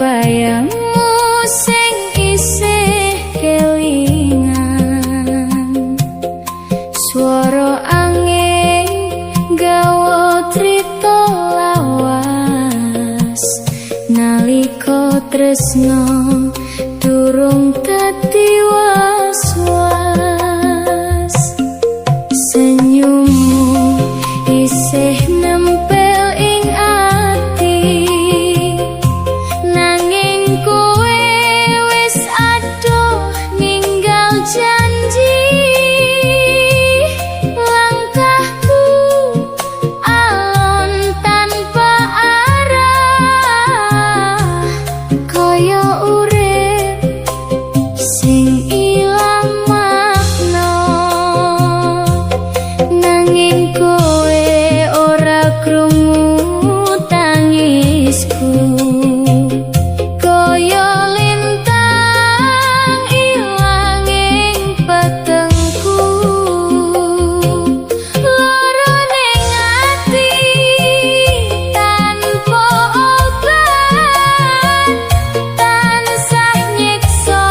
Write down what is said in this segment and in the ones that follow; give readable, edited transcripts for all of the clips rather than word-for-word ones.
Bayangmu sing isih kelingan. Swara angin gawa crita lawas, nalika tresno durung dadi was-was. Senyummu isih nempel ing ati, nanging kowe wis adoh ninggal janji. Langkahku alon tanpa arah, kaya urip sing ilang makna. Nanging kowe ora krungu tangisku, kaya lintang ilang ing petengku. Lara ning ati tanpa obat, tansah nyiksa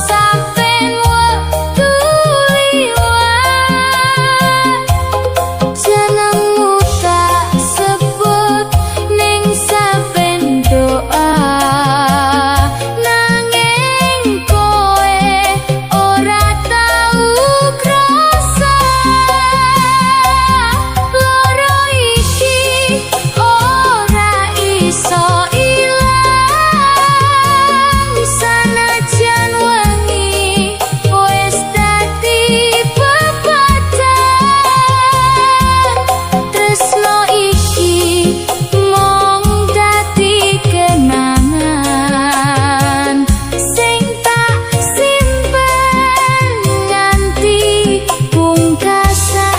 saben wektu liwat. Jenengmu tak sebut ning saben doa, nanging kowe ora tau krasa. Lara iki ora iso ilang, sanajan wengi wis dadi pepadang. Tresno iki mung dadi kenangan sing tak simpen nganti pungkasan.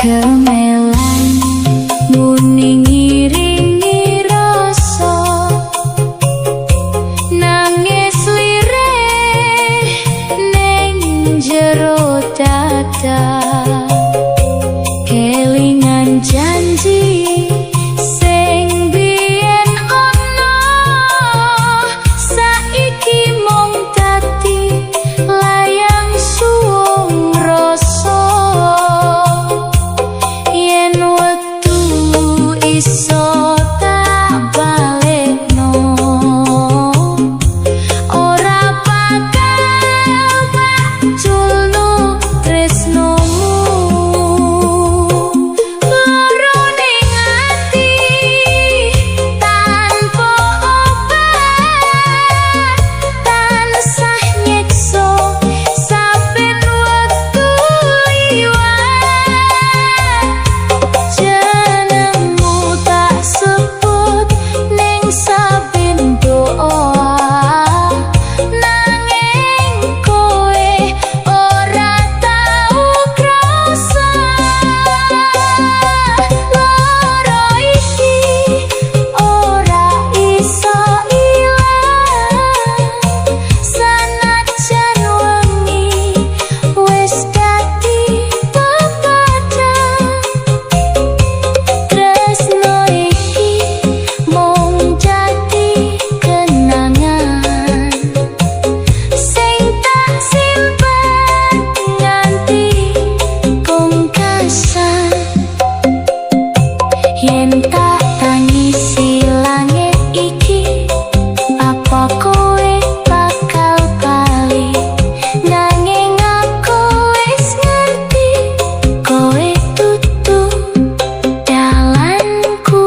Gamelan muni ngiringi rasa, nangis lirih ning jero dada. Kelingan janji sing biyen ana, saiki mung dadi layang suwung rasa. Yen wektu iso tak balekno, ora bakal tak culno tresnomu. Lara ning ati tanpa obat, tansah nyiksa saben wektu liwat. Jenengmu tak sebut ning saben doa, nanging kowe ora tau krasa. Lara iki ora iso ilang, sanajan wengi wis dadi pepadang. Tresno iki mung dadi kenangan sing tak simpen nganti pungkasan. Yen tak tangisi langit iki, apa kowe bakal bali? Nanging aku wis ngerti, kowe dudu dalanku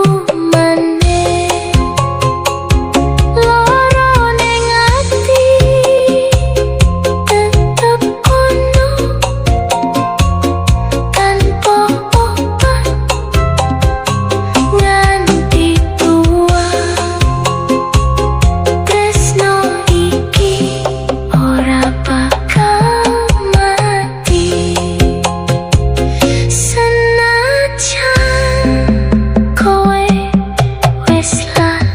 meneh. Lara ning ati tetep ono tanpa obat nganti tua. Tresno iki ora bakal mati, senajan kowe wis lali.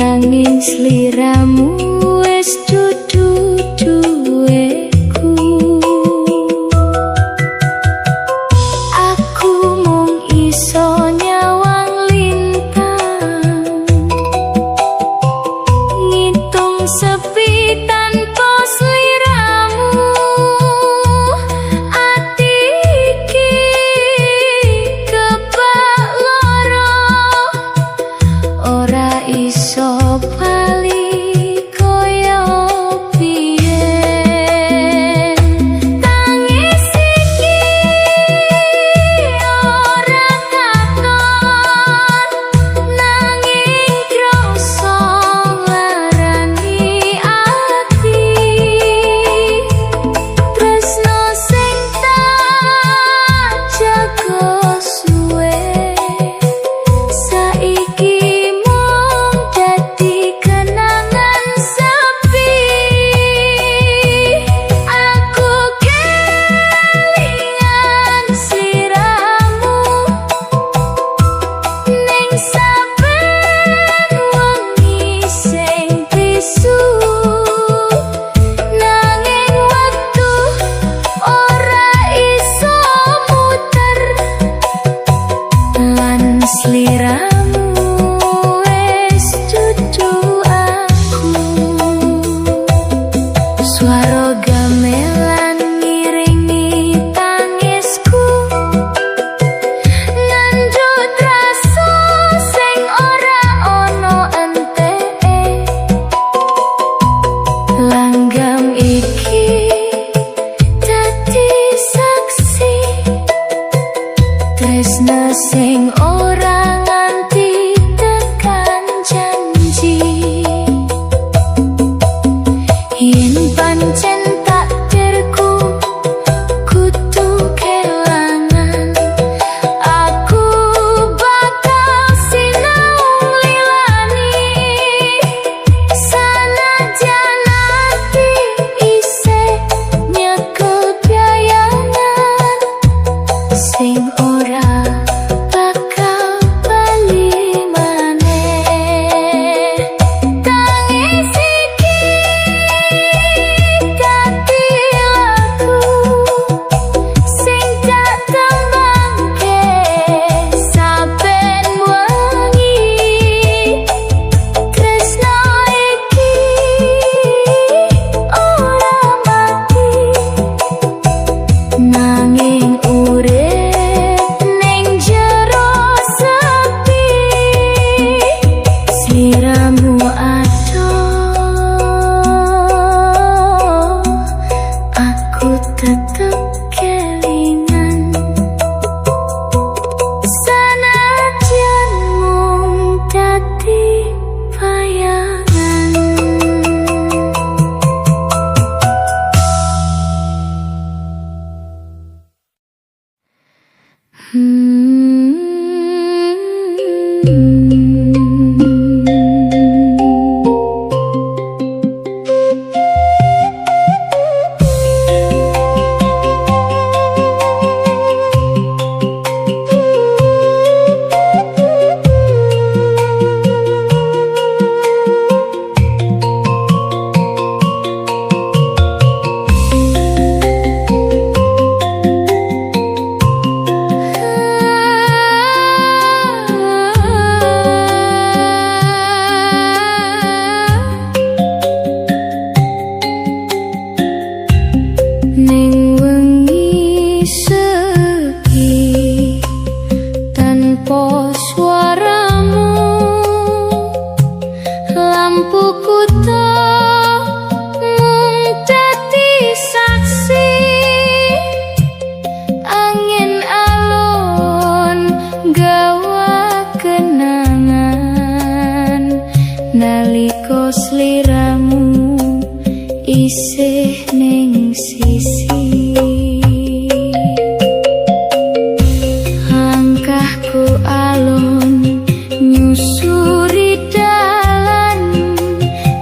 Nanging sliramu wis dudu duweku. Aku mung iso nyawang lintang, ngitung sepi tanpa sliramu. Ati iki kebak loro, ora iso bali koyo biyen. Tangis iki ora katon, nanging krasa nglarani ati. Tresno sing tak jago suwe saiki mung dadi kenangan sepi. Aku kelingan sliramu ning saben wengi sing bisu, nanging wektu ora iso muter lan sliramu wis dudu aku. Swara gamelan ngiringi tangisku, ngandhut rasa sing ora ana enteke. Langgam iki dadi saksi tresna sing ora nganti tekan janji. Yen pancen takdirku kudu kelangan, aku bakal sinau nglilani. Sanajan ati isih nyekel bayangan sing ora bakal bali maneh. Tangis iki dadi lagu sing tak tembangke saben wengi. Tresno iki ora mati, nanging urip ning jero sepi. Sliramu adoh, aku tetep kelingan, sanajan mung dadi bayangan. Ning wengi sepi tanpa suaramu, lampu kutha mung dadi saksi. Angin alun gawa kenangan nalika sliramu isih ning sisi. Langkahku alon nyusuri dalan,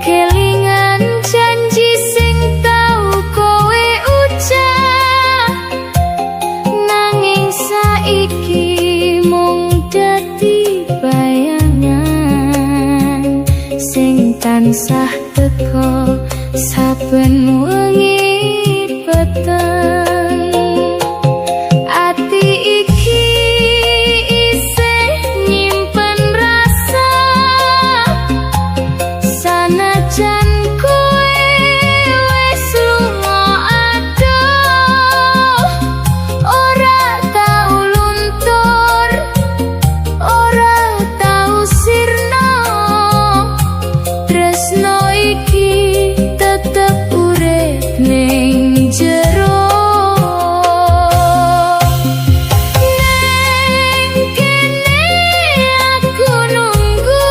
kelingan janji sing tau kowe ucap, nanging saiki mung dadi bayangan. Sing tansah teka saben wengi peteng. Ati iki isih nyimpen rasa, sanajan kowe wis lunga adoh. Ora tau luntur, ora tau sirna, tresno iki tetep urip ning jero. Neng kene aku nunggu,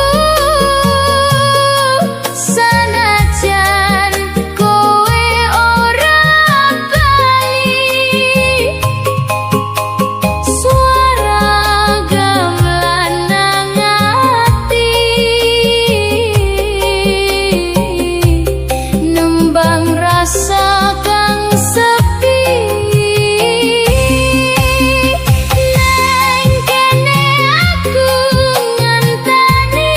sanajan kowe ora bali. Suara gamelan nang ati nembang rasa kang sepi. Neng kene aku ngenteni,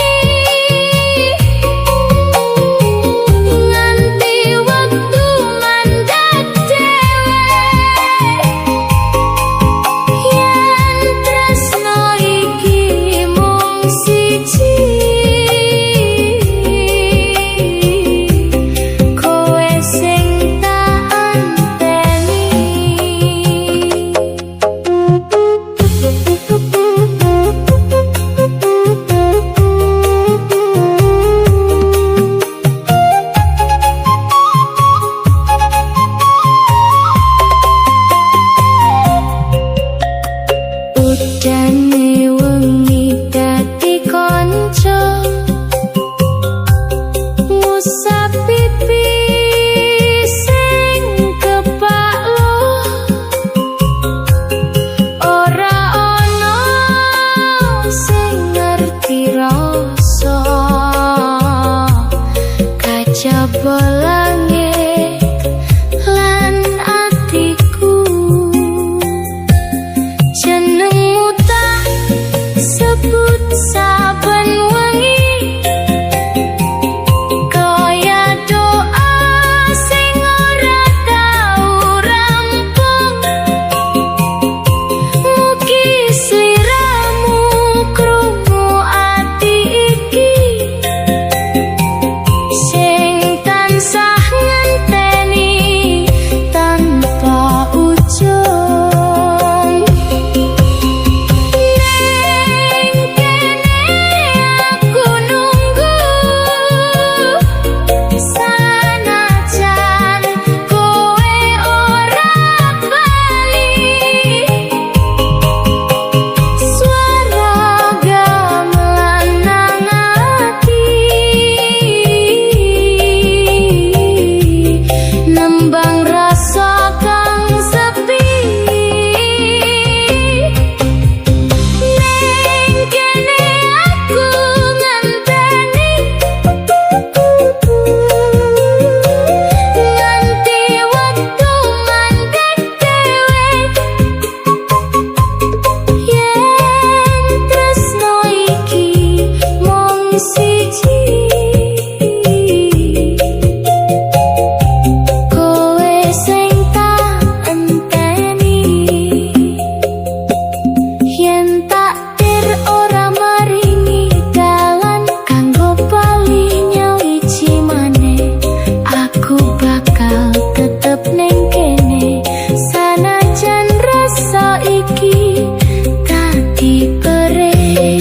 nganti wektu mandek dhewe. Yen tresno iki mung siji, kowe sing tak enteni. Udane wengi dadi kanca, ngusap pipi sing kepak luh. Ora ana sing ngerti rasa, kajaba langit lan atiku. Jenengmu tak sebut saben wengi, kaya doa sing ora tau rampung. Mugi sliramu krungu ati iki sing tansah ngenteni tanpa ujung. Neng kene aku nunggu, sanajan kowe ora bali. Suara gamelan nang ati nembang rasa kang sepi. Neng kene aku ngenteni, nganti wektu mandek dhewe. Yen tresno iki mung siji, kowe sing tak enteni. Yen takdir ora maringi dalan kanggo bali nyawiji maneh, aku bakal tetep ning kene, sanajan rasa iki dadi perih.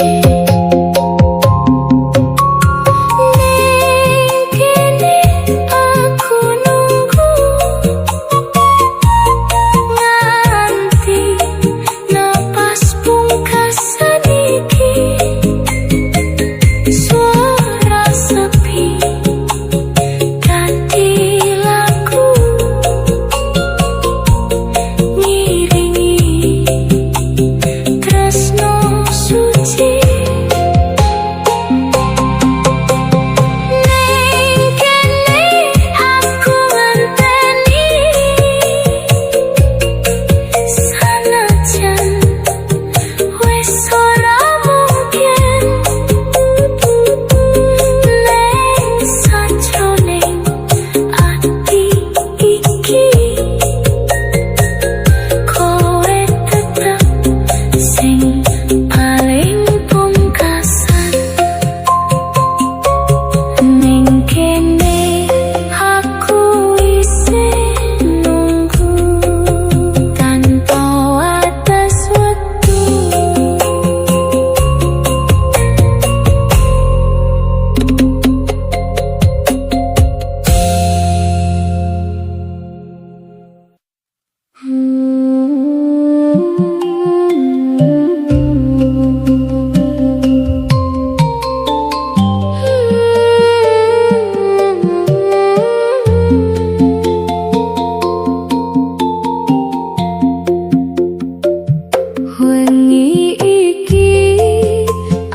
Wengi iki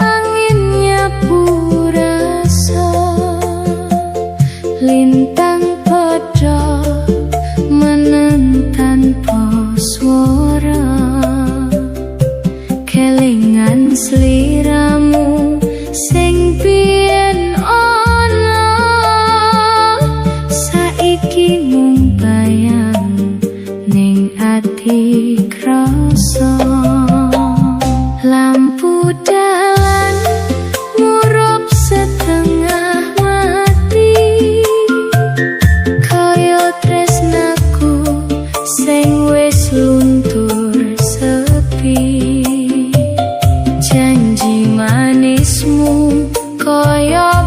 angin nyapu rasa, lintang padha meneng tanpa swara. Kelingan sliramu sing biyen ana, saiki mung bayang ning ati krasa. Lampu dalan murup setengah mati, kaya tresnaku sing wis luntur sepi. Janji manismu kaya